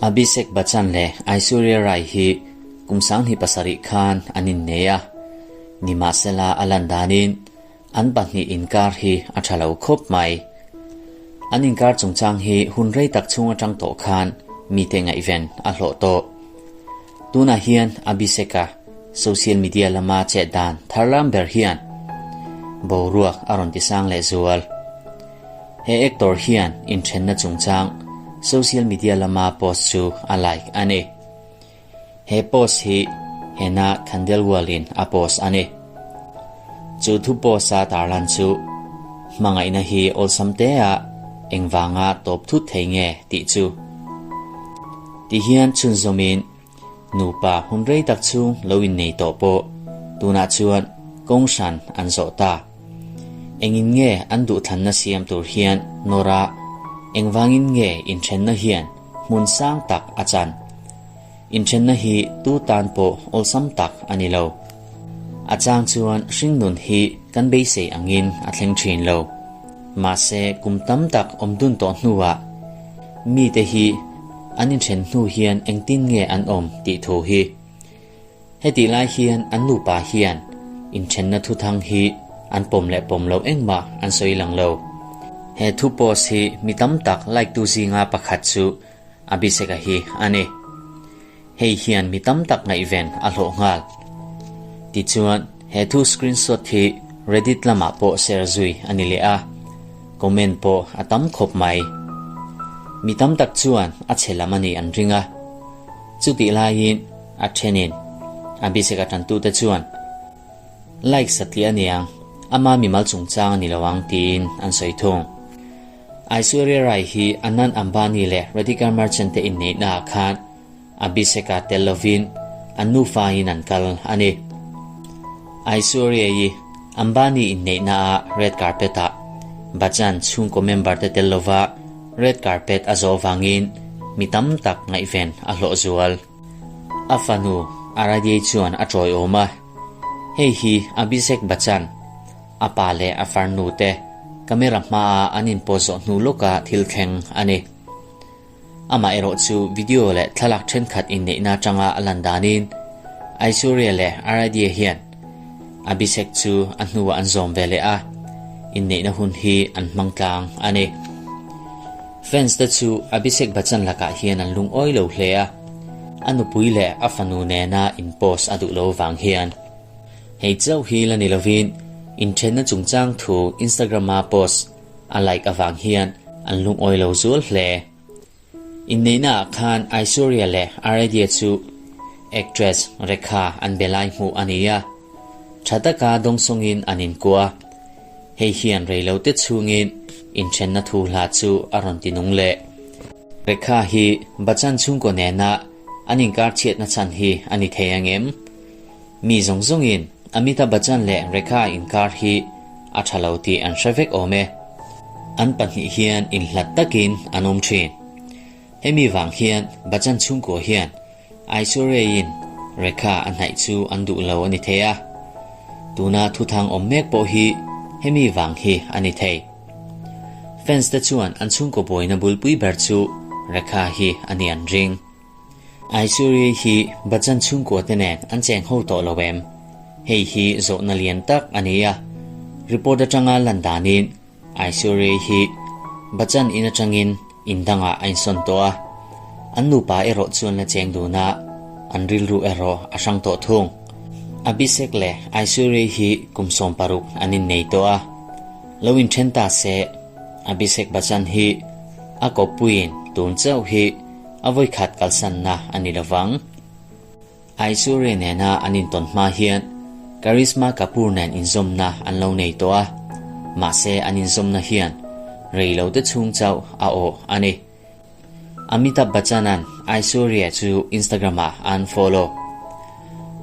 Abhishek Bachchan leh Aishwarya Rai hi kum 27 khan an innei a, nimahsela a lan danin an pahnih inkar hi a tha lo khawp mai. An inkar chungchang hi hun rei tak chhung atang tawh khan mite ngaihven a hlawh tawh. Tunah hian Abhishek-a social media lama chet dan tharlam ber hian boruak a rawn tisang leh zual. He actor hian inthenna chungchang social media lama post chu a like a ni. He post hi Hena Khandelwal-in a post a ni. Chu thu post-a tarlan chu hmangaihna hi awlsam tea engvanga tawp thut thei nge tih chu ti hian chhunzawmin Nupa hun rei tak chhung lo innei tawh pawh tunah chuan kawng hran an zawh ta. Engin nge an duhthlanna siam tur hian nawr a, engvangin nge inthenna hian hmun sang tak a chan? Inthenna hi tu tan pawh awlsam tak a ni lo. A chang chuan hringnun hi kan beisei angin a thleng thin lo. Mahse kum tam tak awm dun tawh hnuah mite hi an inthen hnu hian engtin nge an awm tih thu hi. Hetih lai hian an nupa hian inthenna thuthang hi an pawm leh pawm lo engmah an sawi lang lo. He thu post hi mi tam tak like tu zinga pakhat chu Abhishek-a hi a ni. Hei hian mi tam tak ngaihven a hlawh nghal. Tichuan, he thu screenshot hi Reddit lamah pawh share zui a ni leh a, comment pawh a tam khawp mai. Mi tam tak chuan a chhe lam a nih an ring a. Chutih laiin a thenin Abhishek-a tantute chuan like satliah a niang, ama mimal chungchang a ni lo ang tiin an sawi thung. Aishwarya Rai hi Anand Ambani leh Radhika Merchant te inneihna ah khan Abhishek-a tel lovin an nufa in an kal a ni. Aishwarya i Ambani inneihna ah red carpet ah Bachchan chhungkaw member te tel lova red carpet a zawh vangin mi tam tak ngaihven a hlawh zual. A fanu Aradhya chuan a tawiawm a, hei hi Abhishek Bachchan A pa leh a farnu te camera hmaa an inpawh zawh hnu lawka thil thleng a ni. Amah erawh chu video leh thlalak thenkhat inneihna atanga a lan danin Aishwarya leh Aradhya hian Abhishek chu a hnuah an zawm ve leh a, inneihna hun hi an hmang tlang a ni. Fans te chu Abhishek Bachchan lakah hian an lungawi lo hle a, a nupui leh a fanu nena inpost a duh lo vang hian. Hei chauh hi la ni lovin inthenna chungchang thu Instagram-a post a like avang hian an lungawi lo zual hle. Inneihnaah khan Aishwarya leh Aradhya chu actress Rekha an be lai hmuh a ni a, tha taka dawngsawngin an inkuah a, hei hian reilote chhungin inthenna thu hla chu a rawn ti nung leh. Rekha hi Bachchan chhungkaw nena an inkar chhiatna chhan hi a ni thei angem? Mi zawng zawngin Amitabh Bachchan leh Rekha inkar hi a tha lo tih an hre vek awm e. An pahnih hian inhlat takin an awm thin. Hemi vang hian Bachchan chhungkua hian Aishwarya-in Rekha a hnaih chu an duh lo a ni thei a. Tuna thuthang awm mek pawh hi hemi vang hi a ni thei. Fans te chuan an chhungkaw buaina bulpui ber chu Rekha hi a ni an ring. Aishwarya hi Bachchan chhungkua te nen an cheng ho tawh lo em? Hei hi zawhna lian tak a ni a, report atanga lan danin Aishwarya hi Bachchan in atangin in dangah a insawn tawh a, an nupa erawh chuan la cheng dun a, an rilru erawh a hrang tawh thung. Abhishek leh Aishwarya hi kum 16 an innei tawh a, lo inthen ta se Abhishek Bachchan hi a kawppuiin tun chauh hi A vawikhat kalsanna a ni lovang. Aishwarya nena an intawn hma hian Karisma Kapoor nen inzawmna an lo nei tawh a, mahse an inzawmna hian rei lo te chhung chauh a awh a ni. Amitabh Bachchan-a'n Aishwarya chu Instagram-ah a unfollow.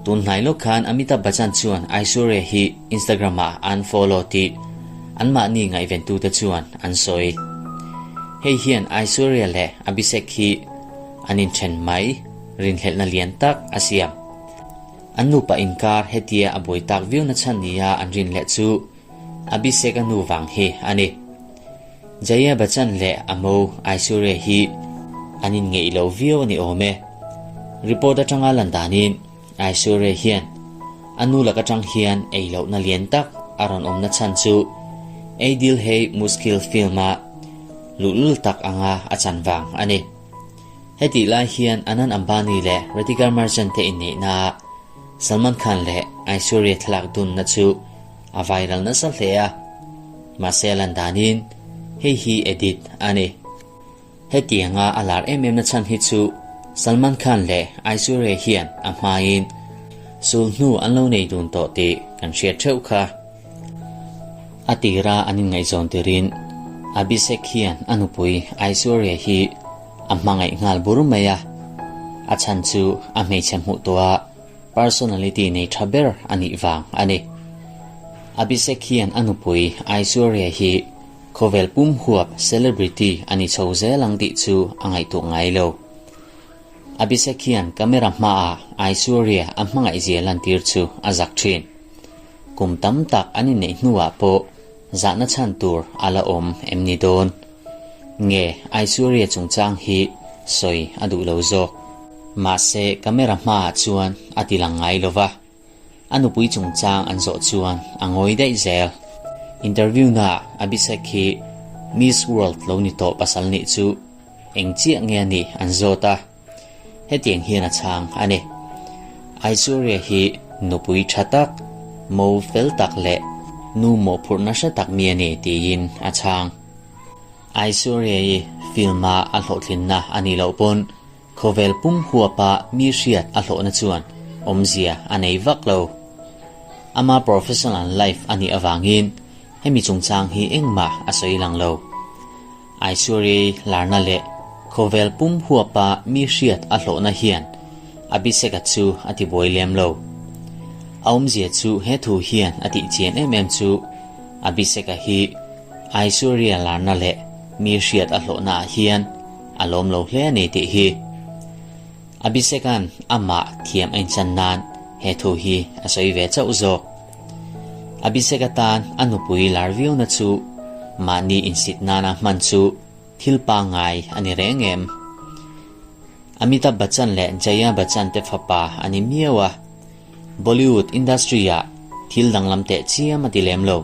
Tun hnai lawk khan Amitabh Bachchan chuan Aishwarya hi Instagram-ah a unfollow tih anmahni ngaihventute chuan an sawi. Hei hian Aishwarya leh Abhishek hi an inthen mai rinhlelhna lian tak a siam. An nupa inkar hetia a buai tak viau na chhan nia an rinhleh chu Abhishek-a nu vang hi a ni. Jaya Bachchan leh a mo Aishwarya hi an inngeih lo viau a ni awm e. Report atanga lan danin Aishwarya hian a nu lak atang hian ei lohna lian tak a rawn awmna chhan chu Ei Dil Hai Mushkil film-a luhlul tak anga a chan vang a ni. Hetih lai hian Anand Ambani leh Ritika Merchant te inneihnaah Salman Khan leh Aishwarya thlalak dunna chu a viral nasa hle a, mahse a lan danin hei hi edit a ni. Hetianga a lar em em na chhan hi chu Salman Khan leh Aishwarya hian a hmain sul hnu an lo nei dun tawh tih kan hriat theuh kha. A tira an inngaihzawn tirin Abhishek hian a nupui Aishwarya hi a hmangaih nghal bur mai a, a chhan chu a hmeichhe hmuh tawha personality nei tha ber a nih vang a ni. Abhishek hian a nupui Aishwarya hi khawvel pum huap celebrity a ni chho zel ang tih chu a ngaihtuah ngai lo. Abhishek hian camera hmaah Aishwarya a hmangaihzia lantir chu a zak thin. Kum tam tak an inneih hnuah pawh zahna chhan tur a la awm em ni dawn? Nge Aishwarya chungchang hi sawi a duh lo zawk? Mahse camera hmaah chuan a ti lang ngai lo va, a nupui chungchang an zawh chuan a ngawi daih zel. Interview naah Abhishek hi Miss World lo ni tawh pasal nih chu eng chiah nge a nih an zawt a. Hetiang hian a chhang a ni. Aishwarya hi nupui tha tak, mo fel tak leh nu mawhphurhna hre tak mi a ni tiin a chhang. Aishwarya-i film-a a hlawhtlinna a nih loh pawn khawvel pum huapa mi hriat a hlawhna chuan awmzia a nei vak lo. Ama professional life a nih avangin hemi chungchang hi engmah a sawi lang lo. Aishwarya larna leh khawvel pum huapa mi hriat a hlawhna hian Abhishek-a chu a ti buai lem lo. A awmzia chu he thu hian a tih chian em em chu Abhishek-a hi Aishwarya larna leh mi hriat a hlawhna ah hian a lawm lo hle a ni tih hi. Abhishek-a'n amah thiam a inchan nan he thu hi a sawi ve chauh zawk. Abhishek-a tan a nupui lar viauna chu mahni insit nana hman chu thil pangngai a ni reng em? Amitabh Bachchan leh Jaya Bachchan te fapa a ni miau a, Bollywood industry-ah thil danglam teh chiam a ti lem lo.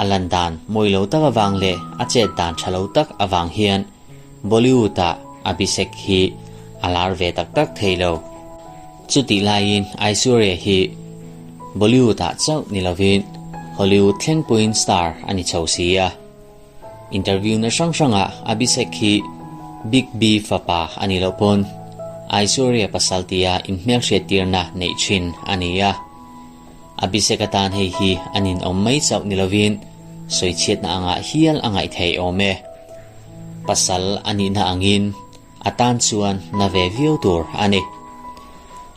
A lan dan mawi lo tak avang leh a chet dan tha lo tak avang hian Bollywood-ah Abhishek hi a lar ve tak tak thei lo. Chutih laiin Aishwarya hi Bollywood-ah chauh ni lovin Hollywood thlengpuiin star a ni chho si a. Interview na hrang hrangah Abhishek hi Big B fapa a nih loh pawn Aishwarya pasal tia inhmelhriattirna neih thin a ni a. Abhishek atan hei hi a ninawm mai chauh ni lovin sawichhiatna angah hial a ngaih theih awm e. Pasal a nihna angin a tan chuan na ve viau tur a ni.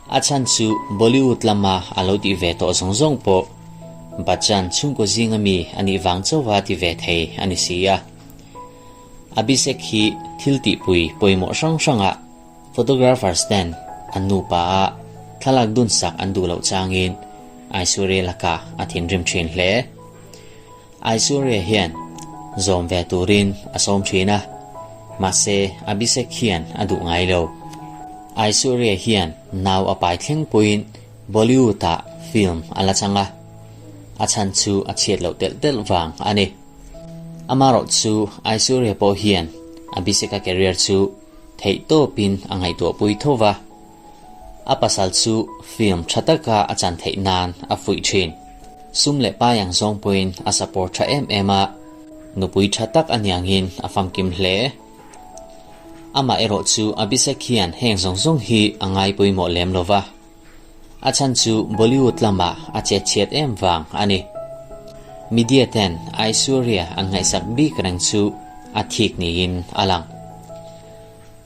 A chhan chu Bollywood lama a lo tih ve tawh zawng zawng pawh Bachchan chhungkaw zinga mi a nih vang chauha ti ve thei a ni si a. Abhishek hi thil tihpui pawimawh hrang hrangah photographers ten an nupa a thlalak dun sak an duh loh changin Aishwarya lakah a thinrim thin hle. Aishwarya hian zawm ve turin a sawm thin a, mahse Abhishek hian a duh ngai lo. Aishwarya hian nau a pai thleng puiin Bollywood-ah film a la chang a, a chhan chu a chhiat loh telh telh vang a ni. Amarawh chu Aishwarya pawh hian Abhishek-a career chu theih tawpin a ngaihtuahpui tho va. A pasal chu film tha taka a chan theih nan a fuih thin. Sum leh pai ang zawng pawhin a support tha em em a, nupui tha tak a niangin a famkim hle. Amah erawh chu Abhishek hian heng zawng zawng hi a ngai pawimawh lem lo va. A chhan chu Bollywood lamah a chet chhiat em vang a ni. Media ten Aishwarya an ngaihsak bik reng chu a thik niin a lang.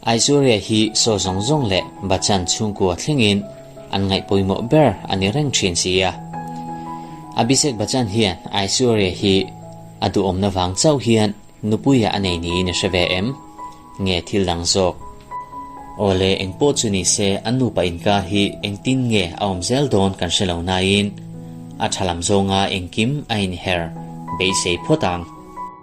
Aishwarya hi saw zawng zawng leh Bachchan chhungkua thlengin an ngaih pawimawh ber a ni reng thin si a. Abhishek Bachchan hian Aishwarya hi a duhawmna vang chauh hian nupuia a nei niin a hre ve em? Nge thil dang zawk? Awle engpawh chu ni se an nupa inkar hi engtin nge a awm zel dawn kan hre lo nain a tha lam zawnga engkim a inher beisei phawt ang.